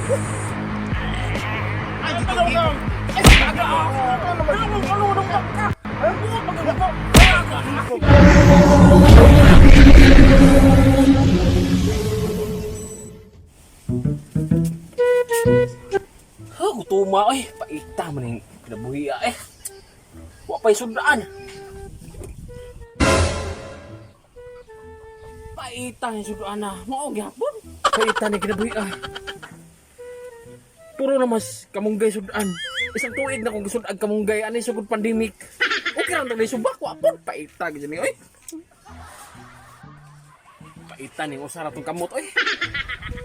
Ay, dito dito. Ay, aga! Ano ano ano ka? Ano Ha, gutuma ay. Paita man yung kinabuhi eh. Wa pa'y sundaan. Paita yung sundaan na. Mao gyapon. Paita ni kinabuhi ah. Puro na mas kamunggay sudaan. Isang tuig na kung gisudag kamunggay ani sugod pandemic. Okay ra tag subak wa pud paita gyud ni oy. Paita ning usa ra tong kamot oy.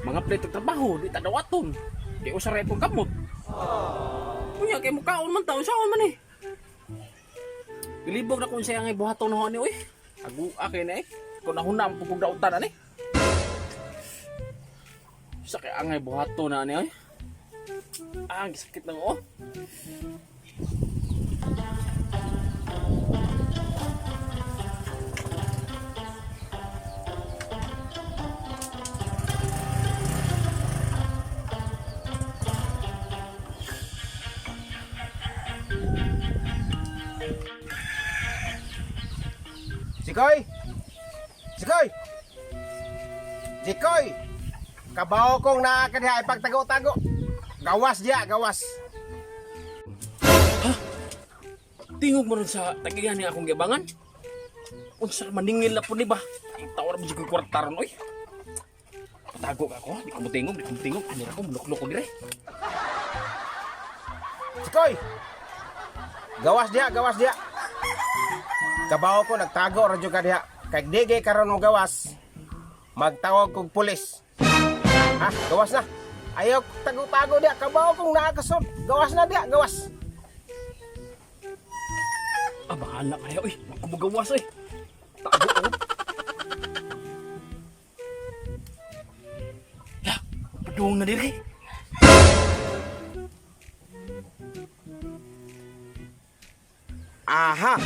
Mga plate og trabaho di ta dawaton. Di usa ra itong kamot. Unya kay mukaon man taon saon man eh. Gilibog na kung siya ngay buhaton na ani oy. Agua kay na eh. Kung nahuna ang pugong dautan ani. Sa kay angay buhaton na ani oy. Ah, ang sakit ng oh. Sikoy! Sikoy! Sikoy! Kabaw kong naa ka diha ipagtago-tago. Gawas diha, gawas. Tingog mo rin sa tagiyan ni akong gibangan. Unsa maningil na po ni ba? Ay, tawar mo jud kwarta ron oy. Patago ka ako, di ko motingog, di ko motingog. Ani ra ko muluklok ko dire. Sikoy! Gawas diha, gawas diha. Kabaw ko nagtago ra jud ka diha. Kay di gay karon mo gawas, magtawag kog pulis. Ha, gawas na. Ayaw tago-tago diha, kabaw kong naa ka sud. Gawas na diha, gawas. Ah, bahala kayo oy. Wag ko mogawas oy. Tago ako. Ya, padung na dire. Aha.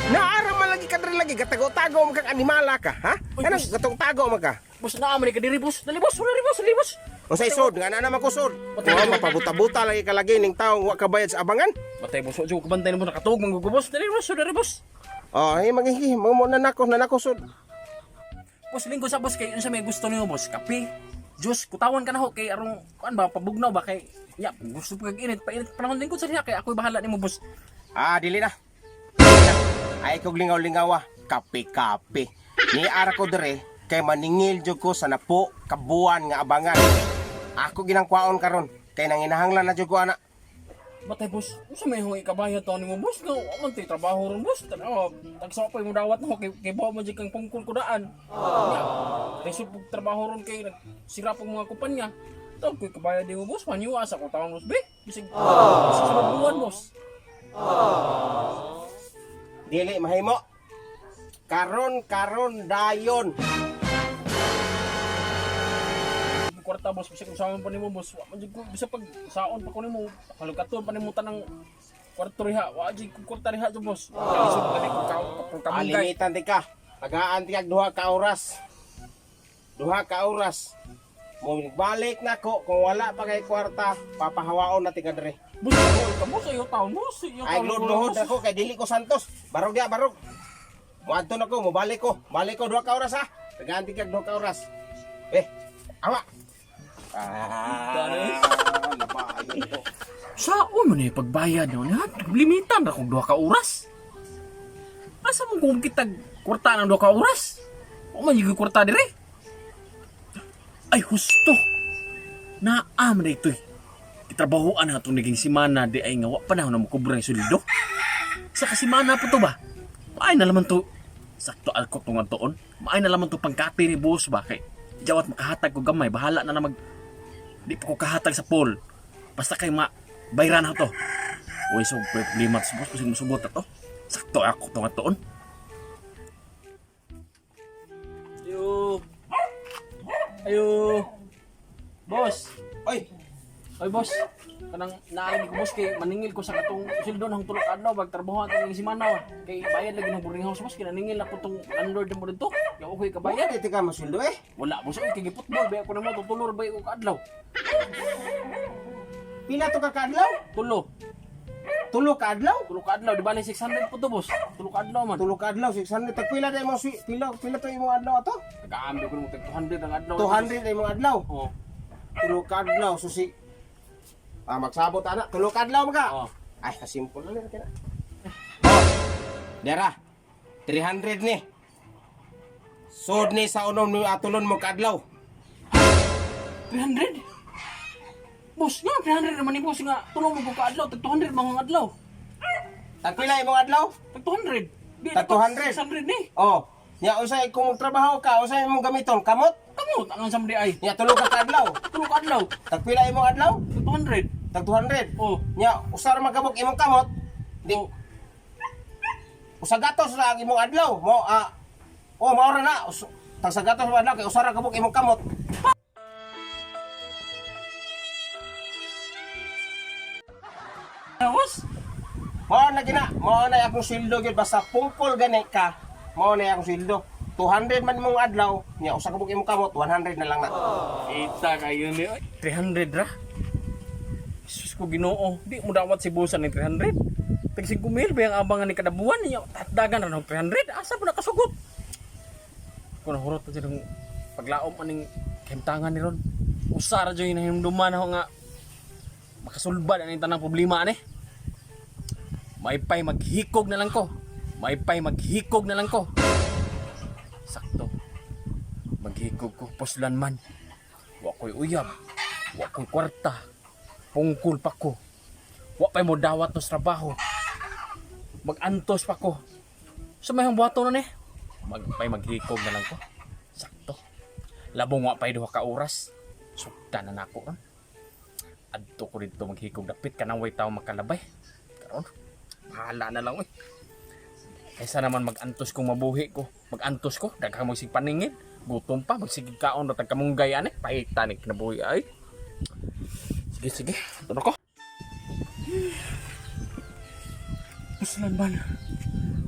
Naara man lagi ka diri lagi katago-tago man kang animala ka, ha? Uy, Ano boss. gatong tago man ka? Boss, naa man ni ka diri, boss. Dali, boss. Dali, boss. Dali, boss. Unsay sud nga na naman ko sud. Patay. Oh, mapabuta-buta lagi ka lagi ning taong wa ka bayad sa abangan. Batay, boss. Wa jud ko kabantay nimo nakatuog man gud ko, boss. Dali, boss. Dali, boss. Oh, ay magihi mo mo na nako na nako sud. Boss, linggo sa boss kay unsa may gusto niyo, boss? Kape, juice, kutawan ka na ho kay arong kuan ba pabugnaw ba kay ya gusto pa kag init, painit panahon lingkod sa diha kay ako'y bahala nimo, boss. Ah, dili na. Dili na. Ay kog lingaw-lingaw ah. Kape-kape. Ni ara ko dire kay maningil jud ko sa napo kabuan nga abangan. Ako ginang kwaon karon kay nanginahanglan na jud ko ana. Batay, boss, unsa may hong ikabayad to nimo, boss? Nga wa man tay trabaho ron, boss. Tanaw, tagsa pa imong dawat na ho kay kay bawa man jud kang pungkol ko daan. Ya, lisod pug trabaho ron kay nagsira pug mga kumpanya. Tawag ko'y kabayad nimo, boss. Maniwa sa ko taon, boss, be. Bisig bisig sa buwan, boss. Dili mahimo. Karon karon dayon. Kwarta, boss, bisag usahan pa nimo, boss. Wa man jud ko bisag pag saon pa ko nimo, kalukaton pa nimo tanang kwarto riha. Wa jud ko kwarta riha jud, boss. Lisod gani ko ka kamunggay. Alimitan ti ka. Tagaan ti kag duha ka oras. Duha ka oras. Mo balik nako kung wala pa kay kwarta, papahawaon na ti ka dire. Boss, ano ka, boss, ayo taon, boss. Ayo Ay taon, luhod boss. ako kay dili ko Santos. Barog dia barog. Muadto na ko, mobalik ko. Balik ko duha ka oras ha. Tagaan ti kag duha ka oras. Eh, awa. Ah, labayon ko. Saon man eh pagbayad no? Ha? Limitan ra kog duha ka oras. Asa mo kung kitag kwarta ng duha ka oras? Wa man gyud kwarta dire. Ay husto. Naa man itoy. Gitrabahoan na itong naging simana di ay nga wa pa na na mokobra ang sweldo. Sa kasimana po to ba? Maay na laman to. Sakto alkot tong tuon. Maay na laman to pangkati ni boss ba kay jawat makahatag ko gamay bahala na na mag di pa ko kahatag sa pool. Basta kay ma bayran na to. Uy, so problema to boss kasi musugot na to. Sakto ako to nga tuon. Ayo. Ayo. Boss. Oy, Oy, boss. Kanang naalagi ko, boss, kay maningil ko sa katong sweldo ng tulok adlaw pag trabaho atong ning semana wa. Kay bayad lagi ng boarding house, boss, kay naningil ako tong landlord mo dito. Yaw ko kabayad. bayad ti ka masweldo eh. Wala, boss, oy, kay giputbol ba ako namo tutulor ba ko kaadlaw. Pila to ka kaadlaw? Tulo. Tulo ka adlaw? Tulo ka adlaw di bali 600 po to, boss. Tulo ka adlaw man. Tulo ka adlaw 600. Tag pila na imong pila pila to imong adlaw ato? Nagaambi ko nimo tag 200 ang adlaw. 200 na imong adlaw. Oh. Tulo ka adlaw susi. Ah, magsabot ana. Tulo ka adlaw mga. Oh. Ay, kasimple na lang kina. Oh. Dera. 300 ni. Sod ni sa unom ni atulon mo kaadlaw. 300? Boss, nga 300 naman ni boss nga. Tulo mo ko ka adlaw, tag 200 man ang adlaw. Tag pila imong adlaw? Tag 200. Di, Tag dapat 200? 600 ni. Oh. Nya unsay kung magtrabaho ka, unsay imong gamiton? Kamot? Kamot ang sa ay. Nya tulo ka kaadlaw. Tulo ka adlaw. Tag pila imong adlaw? Tag 200. Tag 200. Oh. Nya usar magabok imong kamot. Di usa gatos ra ang imong adlaw. Mo ah oh, mao ra na. Tag sa gatos mo adlaw kay usa ra kabuk imong kamot. Ah, boss. Mao na gina, mao na akong sweldo gyud basta pungkol gani ka. Mao na akong sweldo. 200 man imong adlaw, nya usa kabuk imong kamot, 100 na lang na. Kita kayo ni. Oy, 300 ra. Jesus ko Ginoo, di mo dawat si bosan ng 300. Tag 5,000 ba yung abangan ni kada buwan niya? Tatdagan ra ng 300. Asa po nakasugot? Kung nahurot na silang paglaom aning kahimtangan ni ron. Usa ra dyan yung nahimduman ako nga makasulbad aning tanang problema ani. Maypay maghikog na lang ko. Maypay maghikog na lang ko. Sakto. Maghikog ko puslan man. Wa ko'y uyab. Wa ko'y kwarta. Pungkol pa ko. Wa pa'y mo dawat no sa trabaho. Magantos pa ko. Sa may buhato na ni. Magpay maghikog na lang ko. Sakto. Labong wa pa'y duha ka oras. Sukta na nako ron. Adto ko dito maghikog dapit kanang way tao makalabay. Karon, bahala na lang oy. Kaysa naman magantos kong mabuhi ko. Magantos ko, daghang magsig paningin. Gutom pa, magsigig kaon ratag kamunggay ani. Pahita ni kinabuhi ay. Sige, sige. Ito na ko. Puslan man.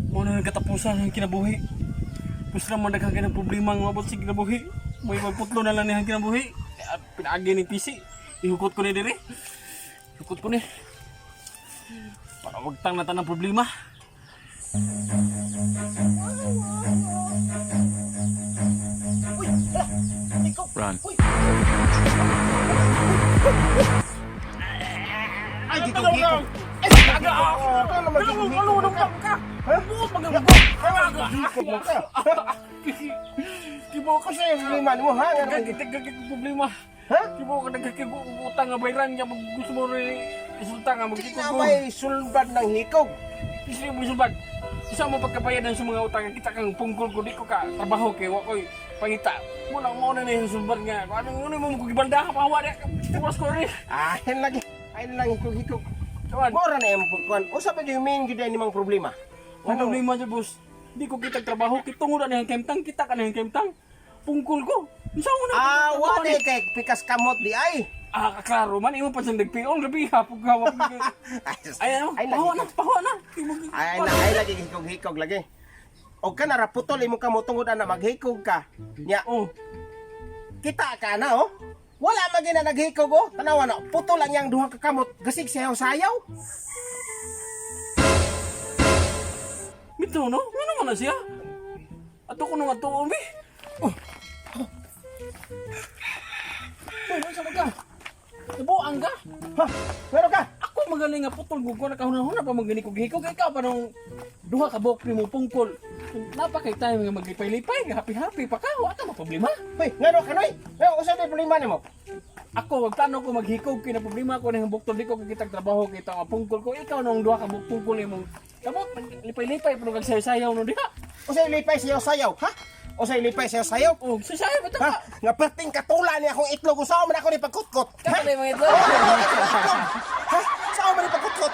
Muna nang katapusan ang kinabuhi. Puslan man daghang kanang problema ang mabot sa kinabuhi. May magputlo na lang niyang kinabuhi. Eh, pinaagi ni PC. Ihukot ko ni dire. Ihukot ko ni. Para wagtang na tanang problema. Uy, hala. Ikaw. Run. Uy. Ay, gikog, gikog. Ay, aga ako. Ano naman gikog ka? Ha? Gikog mo ka. Kibo Kasi yung problema mo, ha? Nga naman gikog. Gagitag problema. Ha? Kibo ka nagkakigutang nga bayran niya mag gusto mo rin resulta nga magkikog ko. Kinamay sulbad ng hikog. Gusto mo sulbad. Isa mo pagkabayad sa mga utang kita kang pungkol ko di ko ka trabaho kay wa koy pangita. Mo lang mo na ni sulbad nga. Kung ano ano mo gibanda ka pahawa di oras ko rin. Ahin lagi. Ahin lang hikog hikog. Tuan. Mora na yung pagkuhan. Usa pa yung main gyud ni mang problema. Ang problema dyan, boss. Di ko kita trabaho. Kitungod na niyang kemtang. Kita ka na niyang kemtang. Pungkol ko. Unsa mo na? Ah, wa di kay pikas kamot di ay. Ah, klaro man. Imo pa siyang nagpiong. Gabi hapog hawak. Ay, ano? Ay, lagi. Pahawa na. Pahawa na. Ay, ay, na, ay lagi hikog hikog lagi. Og ka na putol imong kamot tungod ana maghikog ka. Nya, Oh. kita ka na oh. Wala man gina naghikog oh. Tanawa na, putol ang iyang duha ka kamot. Gasig sayaw-sayaw. Mito, no? Ano man na siya? Ato ko nung ato, umi. Oh. Oh. Uy, ano sa ka? Ibuang ka? Ha? Meron ka? Ako magaling nga putol ko na kahuna-huna pa magaling ko gihikog ikaw pa nung duha ka buok nimo pungkol. Napakay tayo nga maglipay-lipay, happy-happy pa ka, wa ka problema. Hoy, ngano ka noy? Ngano usa may problema nimo? Ako wag plano ko maghikog kay na problema ko ning buktol di ko kitag trabaho kita nga pungkol ko ikaw nung duha ka buok pungkol nimo. Kamot lipay-lipay pero kag sayaw-sayaw no diha. Usa lipay sayaw-sayaw, ha? Usa lipay sayaw-sayaw? Oh, sayaw ba ta? Ha? Nga perting katula ni akong itlog usaw man ako ni pagkutkot. Ha? Ka mga itlog. Ha? Sao man ni pagkutkot?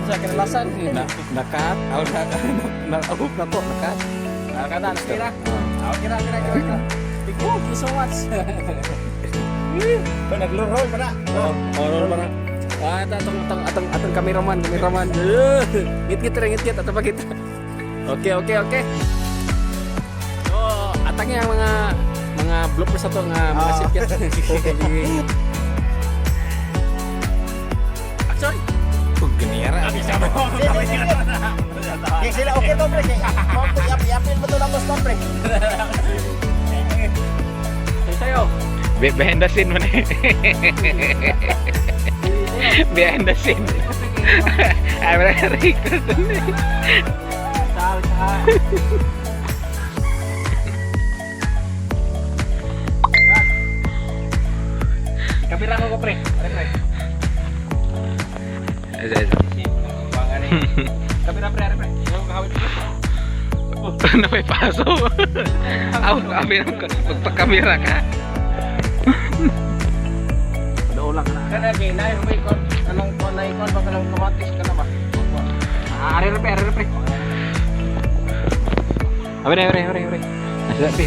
Sa kinalasan. Na, nakat, aw na, na, na, na to, nakat. Ah, kada na kira. Ah, kira kira kira. kira. Thank you so much. Pa naglurol pa na. Oh, oh, oh, Ah, ito, atong, atong, atong, atong cameraman, cameraman. Ngit-ngit rin, ngit-ngit, ato pa kita. Okay. So, Hatagi ang mga bloopers ato nga mga Ah. sipyat. Action! Pag ganiyara. Kay sila okay to, pre. Kay mao to iapil mo to lang boss, pre. Sayo. Behind the scene man eh. Behind the scene. Ay, wala na record. Sal sa. Kamera ko pre. Pre pre. Asa, asa. Kamera pre, pre. Yung kahawit pre. Na may paso. Aw, abi na magpakamera ka. Doon lang na. Kana kay nay may kon anong kon nay kon ba kanang kamatis kana ba? Ah, are pre, are pre. Abre, abre, abre, abre. Asa, be.